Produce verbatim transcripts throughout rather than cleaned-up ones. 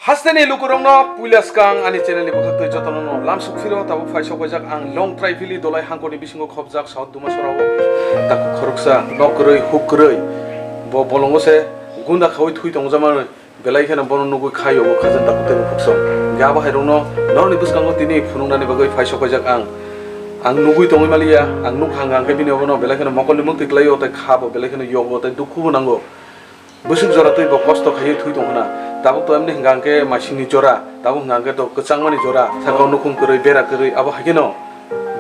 Hasteni lukurokno puila swkang ani channel ni bwkhak twi jotono no lam sukphiro, tabuk phai sok paijak ang long trai phili Dolai hangkoni bisingo khobjak South Dumasora o takhuk khoroksa nok kwrwi huk kwrwi bo bolongo se gunda khaui thui tongjamanwi belai kheno bono nugui khaio bo khajani takhuk tei bukhuk song. Hingkhe abo hai rokno norokni bwskango tini phunuknani bagwi phai sok paijak ang. Ang nugui tongwi maliya, ang nukha hwnkha hwnkhe bini obono belai kheno mokolni muktwi kwlaio tei kha bo belai kheno yogo tei dukhu bo nango. Bwswk jora twi bo kosto khaiwi thwi tong khna. Tabuk to emni hwnkha hwnkhe masingni jora, tabuk hwnkha hwnkhe to kwchangmani jora. Sakao nukhung kwrwi, bera kwrwi, abo hai kheno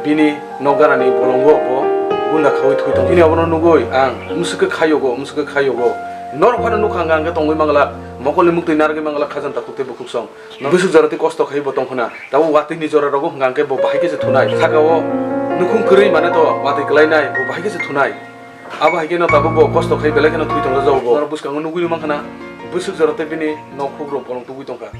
bini nok ganani bolongo bo gunda khaui thwi tong. Bini obono nugui ang mwswk khe khayogo, mwswk khe khayogo. Norok phano nukha hwnkha hwnkhe tongwi manglak, mokolni muktwi narwgwi manglak khajani takhuk tei bukhuk song. Bwswk jora twi kosto khaiwi bo tong khna. Tabuk watwini jora rogo hwnkha hwnkhe bo bahai khe se thunai. Sakao nukhung kwrwi mane to watwi kwlainai, bo bahai khe se thunai. Abo hai kheno tabuk bo kosto khai belai kheno thwi tongjago bo. Norok bwskango nugui mankha na, bwswk jora tei bini nok hukrok bolong tubui tongkha.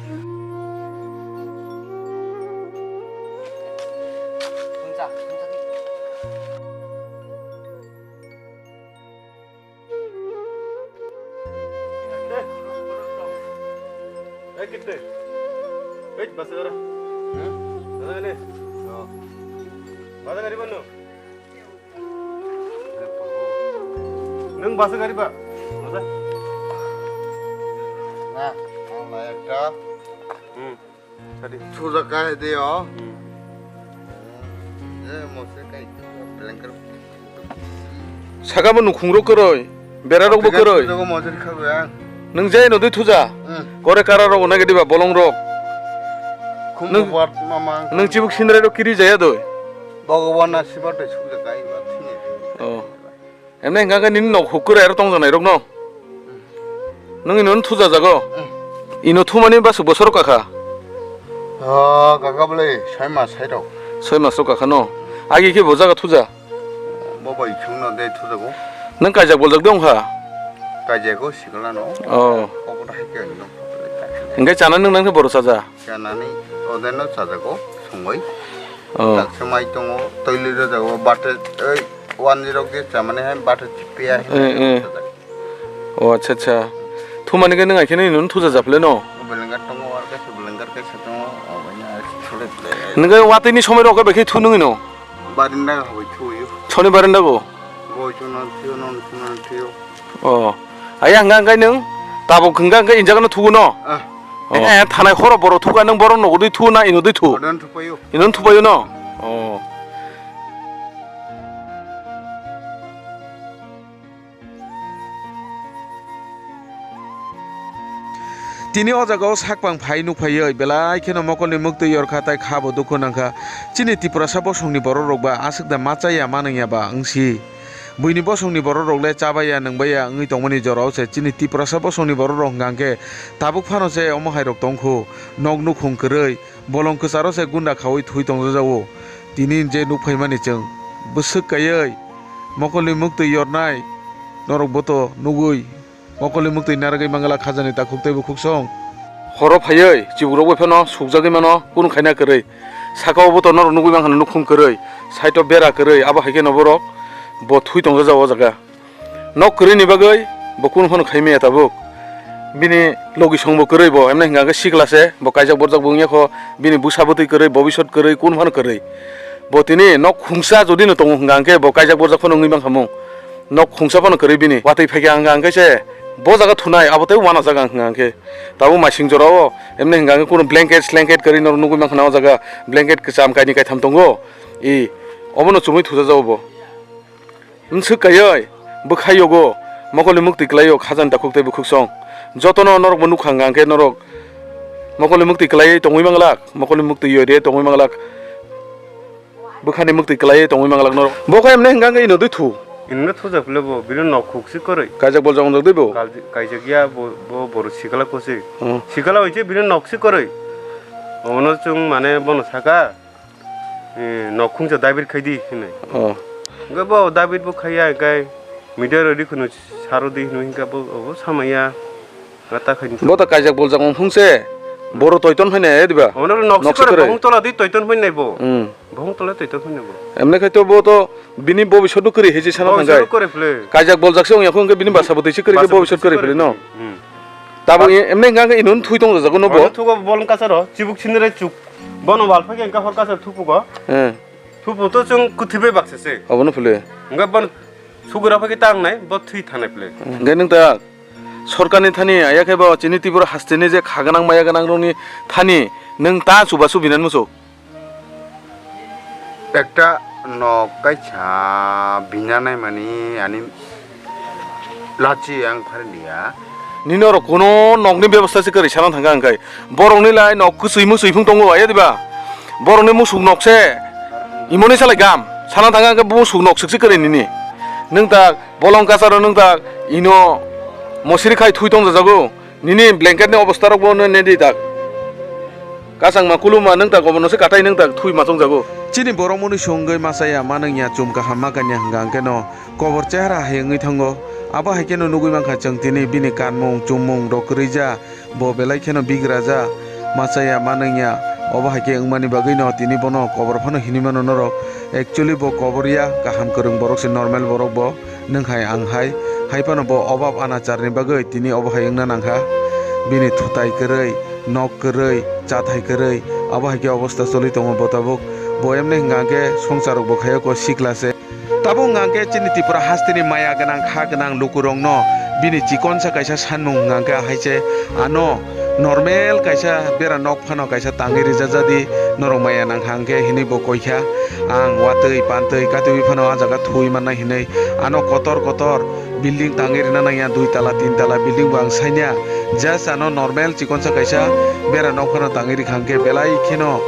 Eh, kitte? Wait, bus gara. Hah? Bus gari? Oh. Bus gari bano? Nung bus gari ba? Bus? Na, ang layar ka. Hmm. Tadi. Suja kai de yo. Hmm. Eh, mo se kai blanket. Saka bo nukhung ro kwrwi, bera rok bo kwrwi. Suja ko mo se kha ba. Nung jai no dui thuja. Hmm. Kore kara rok na gedi ba bolong rok. Khum Nung, bo bat mama. Nung chibuk sindrai rok kiri jaya doi. Bhagwan na sibar de suja kai ba thini. Oh. Emne hingka khe nini nok huk kwrwi aro tongjaknai rokno? Nwng ino thujajago? Mm. Ino thumani bwswk bosor kakha? Ah, kaka bwlai soi mas sai rok. Soi mas rok kakha no? Agi khe bo jaga thuja? Bo bai chwngno de thujago. Nwng kaijak boljak de wngkha? Kaijago sikla no. Oh. Obo hai khe no. Hingke chana nwng nang khe boro chaja? Chanani odeno chajago songoi. Oh. Taksa mai tongo, toili rojak o bate, oi, one zero ke chamani hai bate chipiya hai Eh, eh. Chajak. Oh, acha, acha. Thumani ke nung akhene nung thuja japle no? Belengar tongo, ar kaisa belengar kaisa tongo, oboina thole ple. Nung ke watini somoi rok ke bekhe thu nung ino? Barinda hoi thuyo. Soni barinda go? Goi chuna thiyo, non chuna thiyo. Oh. Aya hingka hingka nung tabuk hingka hingka injak no thugo no? Ah. Oh. Eh, thanai horo boro thuka nung boro nogo dui thu na ino dui thu? Odan thupayo. Ino thupayo no? Oh. Tini o jaga o sakpang phai nukphaiwi belai kheno mokolni muktwi yorkha tai kha bo dukhu nangkha. Chini Tiprasa bosongni borok rok ba aswk da ma chaya ma nangya ba wngsi. Buini bosongni borok rok le chabaiya nwngbaiya wngwi tongmani jorao se chini Tiprasa bosongni borok rok hwnkha hwnkhe tabuk phano se omo hai rok tongkhu, nok nukhung kwrwi, bolong kwcharo se gunda khaui thui tongjajago. Tini je nukphaimani chwng bwswk kaiwi mokolni muktwi yornai norok boto nugwi. Mokolni muktwi narwgwi mangala khajani takhuk tei bukhuk song. Horo phaiwi chibukrok bai phano sukjagwi mano kunu khaina kwrwi. Saka o boto norok nugwi mankha nukhung kwrwi, side o bera kwrwi, abo hai kheno borok bo thui tongjak o jaga. Nok kwrwini bagwi bo kunu phano khai maya tabuk. Bini logi songbo kwrwi bo, emne hwnkha khe sikla se, bo kaijak borjak bo wngya kho, bini bwsa bwtwi kwrwi, bobisot kwrwi, kunu phano kwrwi. Bo tini nok khungsa jodi no tongo hwnkha hwnkhe bo kaijak borjak phano wngwi mankha mung. Nok khungsa phano kwrwi bini. Watwi phaikha hwnkha hwnkhe se bo jaga thunai abo tei uanajaga hwnkha hwnkhe. Tabuk masing jorao emne hwnkha hwnkhe kunu blanket slanket kwrwi norok nugwi mankha na o jaga. Blanket kwcham kainwi kaitham tongo. I obono chumui thujajago bo. Mwswk kaiwi bwkhai yogo mokolni muktwi kwlaio khajani takhuk tei bukhuk song. Jotono norokbo nukha hwnkha hwnkhe norok mokolni muktwi kwlaiwi tongwi manglak, mokolni muktwi yori tongwi manglak. Bwkhani muktwi kwlaiwi tongwi manglak norok. Bo khe emne hwnkha hwnkhe ino dui thu. Ino thujak le bo, bini nok khuk se kwrwi. Kaijak boljak wngjak dui bo? Kaijak ya bo, bo borok sikla kwchwi. Hmm. Sikla hoiche bini nok se kwrwi. Omono chwng mane bono saka, eh, nok khungsa dabit khai di hinwi. Oh. Hwnkhe bo dabit bo khaiya hwnkhe media rok rikhuno saro di hinwi hwnkhe bo obo samaya. Bo ta kaijak boljak wng phung se, boro toiton phai nai diba? Omo nok se kwrwi, bohong tola di toiton phai nai bo. Hmm. Bohong tola toiton phai nai bo. Emne khai to bo to bini bobisot no kwrwi hai se sana thang kai. Kaijak boljak se wng ya kho hwnkhe bini basa bwtwi se kwrwi khe bobisot kwrwi phai no. Hmm. Tabuk e-, emne hingka khe inun thui tong jago no bo. Obo thugo bolong kasaro, chibuk sinire chuk. Bono wal phai khe hingka hor kasar thupugo. Eh. Thupu to chwng kwthwi bai baksa se. Obono phule. Hingka bon sugra phai khe tang nai, bo thwi thanai phule. Hingke nung ta sorkarni thani aya khe bo chini Tripura hasteni je kha gwnang maya gwnang rokni thani nung ta chubachu binan muchuk. Ekta nok kaisa bina naimani ani lachi ang pharindiya. Nini oro kono nokni bebosta se kwrwi sana thangkha hwnkhai borokni lai nok kwchwi mwchwi phung tongo aya diba? Borokni musuk nok se imoni salai gam sana thangkha hwnkhe musuk nok swk se kwrwi nini. Nwng tak bolong kasaro nwng tak ino mosiri khai thui tong jajago. Nini blanket ni obostha rok bo nini di tak. Kasangma kuluma nwng tak obono se katai nwng tak thui ma tong jago. Chini borok mwnwi songwi machaya manwngya chum kaham ma kanya hwnka hwnkhe no kobor chehara hai wngwi thango. Abo hai kheno nugwi mankha chwng tini bini kanmung chummung rok kwrwija bo belai kheno bigra ja machaya manwngya. Obo hai khe wngmani bagwi no tini bono kobor phano hinwi mano norok. Actually bo kobor ya kaham kwrwng borok se normal borok bo. Nwng hai ang hai, hai phano bo obab anacharni bagwi tini obo hai wngna nangkha. Bini thutai kwrwi, nok kwrwi, chathai kwrwi, abo hai khe obostha choli tongo bo tabuk. Bo emni hwnka hwnkhe swngcharrok bo khaio ko sikla se. Tabuk hwnka hwnkhe chini Tripura hasteni maya gwnang, kha gwnang lukurokno bini chikonsa kaisa sanmung hwnka hwnkhe hai se ano normal kaisa bera nok phano kaisa tangwi rijajadi, norok maya nangkha hwnkhe hinwi bo koikha. Ang watwi pantwi katwi phano ah jaga thwi mannai hinwi ano kotor kotor building tangwi rina nangya, dui tala tin tala building bo ang sainya. Just ano normal chikonsa kaisa bera nok phano tangwi rikha hwnkhe belai kheno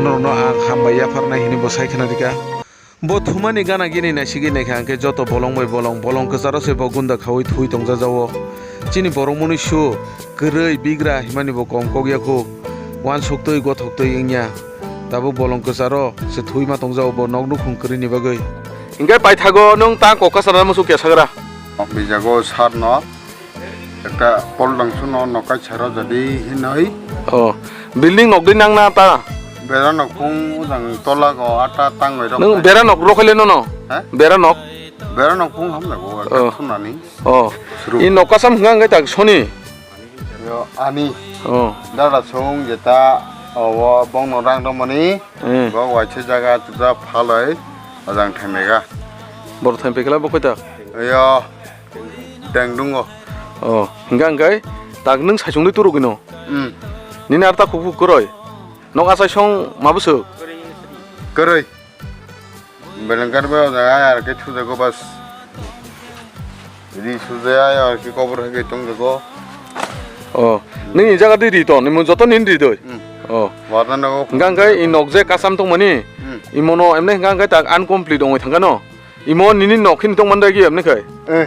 norokno ang hambai yapharnai hinwi bo sai khna rikha. Bo thumani gana gini naisigwi naikha hwnkhe joto bolong bai bolong, bolong kwcharo se bo gunda khaui thui tongjajago. Chini borok mwnwi su kwrwi bigra himani bo kom kok ya kho. Uansuk twi gothok twi wngya. Tabuk bolong kwcharo se thwi ma tongjago bo nok nukhung kwrwini bagwi. Hwnkhe paithago nwng ta kok kasarna muchuk ya sagra. Bijago sar no. Ekta pol dangsu no nokai saro jadi hinoi. Oh, building nok dui nang na ta? Bera nok phung ujang tola go ata tang bai rok. Nwng bera nok rokhaile no no? He? Bera nok? Bera nok phung hamjago ekta Oh. Thunani. Oh. Suru. I nok kasam hwnka hwnkhe tak soni? Yo, ani. Oh. Dada song jeta obo bongno rang rwmani. Hmm. Bo waisa jaga tuda phalai ajang thaimega. Boro thaimegla bo koi tak? Yo. Teng dungo. Oh, hingka hingkai tak nwng saichung dui turugwi no. Hmm. Nini ar ta khuk khuk kwrwi. Nok achai song ma bwswk? Kwrwi. Belengkar bai o jaga ar khe thujago bas. Ri sujaya ar khe kobor hai khe tongjago. Oh, nini jaga di ri to, nini joto nini ri doi. Hmm. Oh. Wata nago. Hingka hingkai i nok je kasam tongmani. Hmm. Imono emne hingka hingkai tak uncomplete ongoi thangkha no. Imo nini nok hini tongmani dagi emne khai. Eh.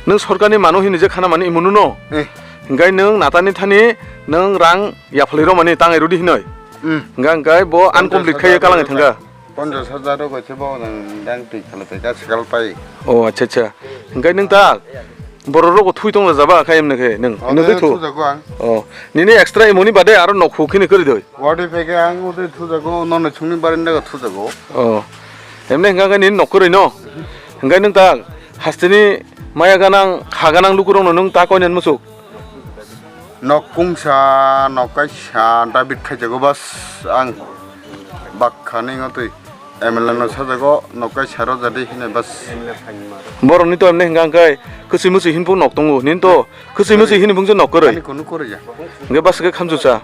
Nwng sorkarni mano hini je khana mani imo nuno. Eh. Hingkai nwng natani thani nwng rang yaphalwi romani tangai rudi hinoi. Hmm. Hingka hingkai bo uncomplete khai kalangai thangkha. Ponchash hajar rok se bo nang dang twi khala twi ka sikal pai. Oh, acha, acha. Hingkai nwng tak borok rogo thui tong jaba khai emne khai nwng. Oh, nugwi thu. Thujago ang. Oh, nini extra imoni bade aro nok huk hini kwrwi doi. Wadi phege ang ude thujago, nono chungni barinda ga thujago. Oh. Emne hingka hingka nini nok kwrwi no. Hingkai nwng ta hasteni maya ganang, kha ganang lukurokno nwng ta koinan muchuk. Nok kungsa, nok kaisa, David khaijago bas ang bakha ning otwi M L A no sajago, nok kaisa rojadi hine bas. Borokni to emne hingka hingkai kwchwi mwchwi hinphung nok tongo, nini to kwchwi mwchwi hini phungsa nok kwrwi. Ani kunu kwrwi ya. Hingke bas khe khamchusa.